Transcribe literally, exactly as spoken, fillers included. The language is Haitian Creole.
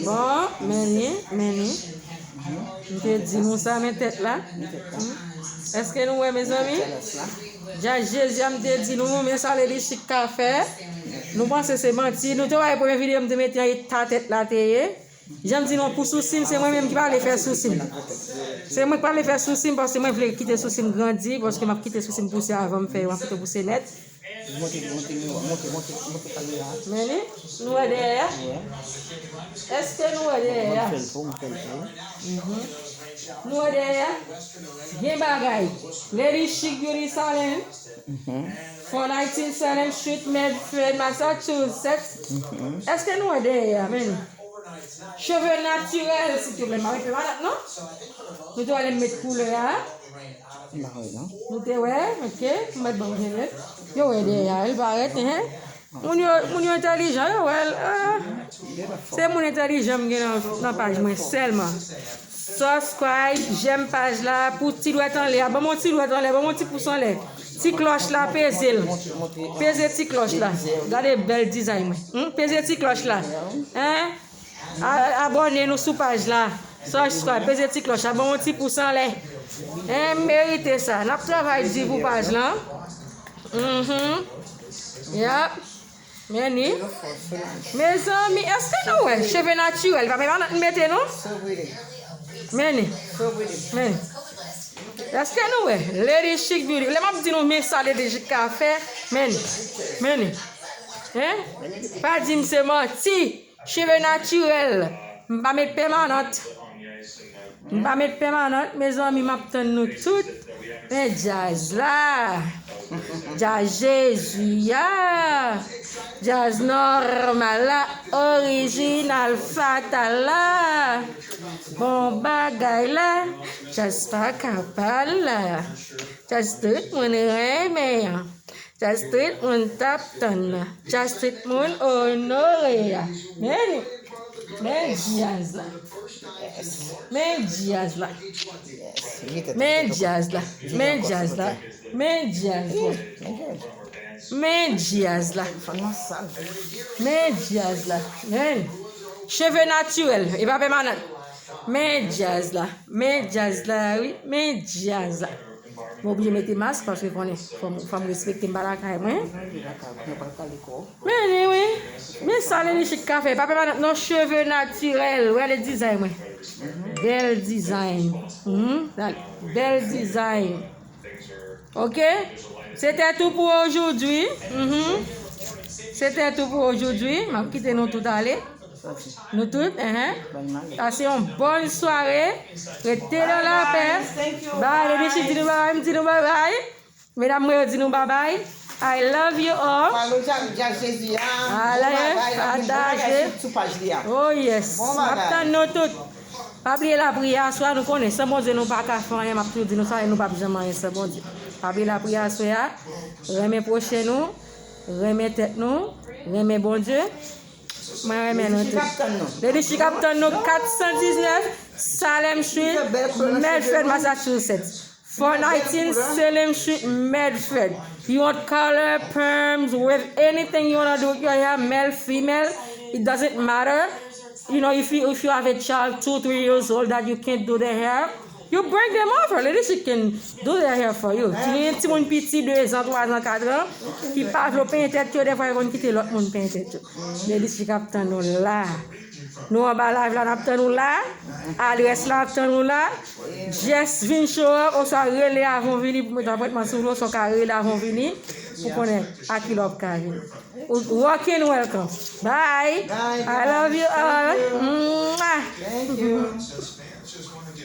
Bon, men li, men li. M te di nou sa, men tèt la. Èske nou wè, mezanmi? Djaz Jezi a, m te di nou, men sa Lady Chic ka fè. Nou panse se manti. Nou te wè premye videyo m te mete an eta tèt la te ye. Jan m di nou pou sousi m, se mwen menm ki pale fè sousi m. Se mwen ki pale fè sousi m, paske mwen vle kite sousi m grandi, paske m ap kite sousi m pouse avan m fè yo, m ap kite pouse nèt. Monte, monte, monte, monte, monte kamera. Men li, nou wè dèyè a? Èske nou wè dèyè a? Mwen fè l tou, mwen fè l tou. Nou wè dèyè a? Gen bagay. Lady Chic Beauty Salon. Four nineteen Salem Street, Medford, Massachusetts. Èske nou wè dèyè a, men? Cheve natirèl, silvouplè. M pa met pèmanant, non? Nou te wè lè m met koulè a? M pa wè, non. Nou te wè, ok. M met bon jere. Yo wè dèyè a, li parèt, hein? Moun yo, moun yo entèlijan, yo wè l. Ah. Se moun entèlijan m gen nan, nan paj mwen sèlman. Subscribe, j'aime paj la, pou ti dwèt anlè a. Ban m yon ti dwèt anlè, ban m yon ti pous anlè. Ti klòch la, peze l. Peze ti klòch la. Gade bèl dizay mwen. Hmm? Peze ti klòch la. Hein? A-, abòne nou sou paj la. Subscribe, peze ti klòch la. Ban m yon ti pous anlè. Hein, m merite sa. N ap travay di pou paj la. Mhm. Yap. Men ni. Mezanmi, èske nou wè cheve natirèl? Pa pèmanant m mete, non? Men ni. Men ni. Èske nou wè? Lady Chic Beauty. Lè m ap di nou men sa Lady Chic ka fè, men ni. Men ni. Hein? Pa di m se manti. Cheve natirèl. M pa met pèmanant. M pa met pèmanant, mezanmi, m ap tann nou tout. Men djaz la. Djaz Jezi a. Djaz nòmal la. Orijinal fatal la. Bon bagay la. Djaz pa ka pa la. Djaz tout moun renmen an. Djaz tout moun t ap tann nan. Djaz tout moun onore a. Men li. Men djaz la. Men djaz la. Men djaz la. Men djaz la. Men djaz la. Men djaz la. Men djaz la. Men. Cheve natirèl. E pa pèmanant. Men djaz la. Men djaz la, wi. Men djaz la. Mwen oblije mete mask paske konnen fò m, fò m respekte m pa lakay mwen. Men li wi. Men sa Lady Chic ka fè. Pa pèmanant non, cheve natirèl. Wè le dizay mwen. Bèl dizay. Mhm. Gade. Bèl dizay. Ok? C'était tout pour aujourd'hui. Mhm. C'était tout pour aujourd'hui. M ap kite nou tout ale. Nou tout, enhen. Pase yon bòn sware. Rete nan lapè. Bye. Lady Chic di nou babay, m di nou babay. Medam mwen yo di nou babay. I love you all. Follow Djaz, Djaz Jezi a. Ale, pataje. Sou paj li a. Oh yes. M ap tann nou tout. Pa bliye lapriyè aswè a, nou konnen san Bondye nou pa ka fè anyen, m ap toujou di nou sa, e nou p ap janm anyen san Bondye. Pa bliye lapriyè aswè a, renmen pwochen nou, renmen tèt nou, renmen Bondye. Mwen renmen nou tout. Lady Chic ap tann nou kat san diznèf Salem Street, Medford, Massachusetts. Four nineteen Salem Street, Medford. You want color, perms, with anything you wanna do with your hair, male, female, it doesn't matter. You know, if you, if you have a child two, three years old that you can't do their hair, you bring them over. Lady Chic can do their hair for you. Si gen timoun piti, de zan, twa zan, kat zan, ki pa vle w penyen tèt yo, defwa yo konn kite lòt moun penyen tèt yo. Lady Chic ap tann nou la. Nou anba live la, n ap tann ou la. Adrès la ap tann ou la. Just vin show up, oswa rele avan w vini pou mete apwentman sou ou, oswa w ka rele avan w vini pou konnen a ki lè w ap ka vini. Ou, walk in welcome. Bye. Bye, guys. I love you all. Thank you. Mwah. Thank you.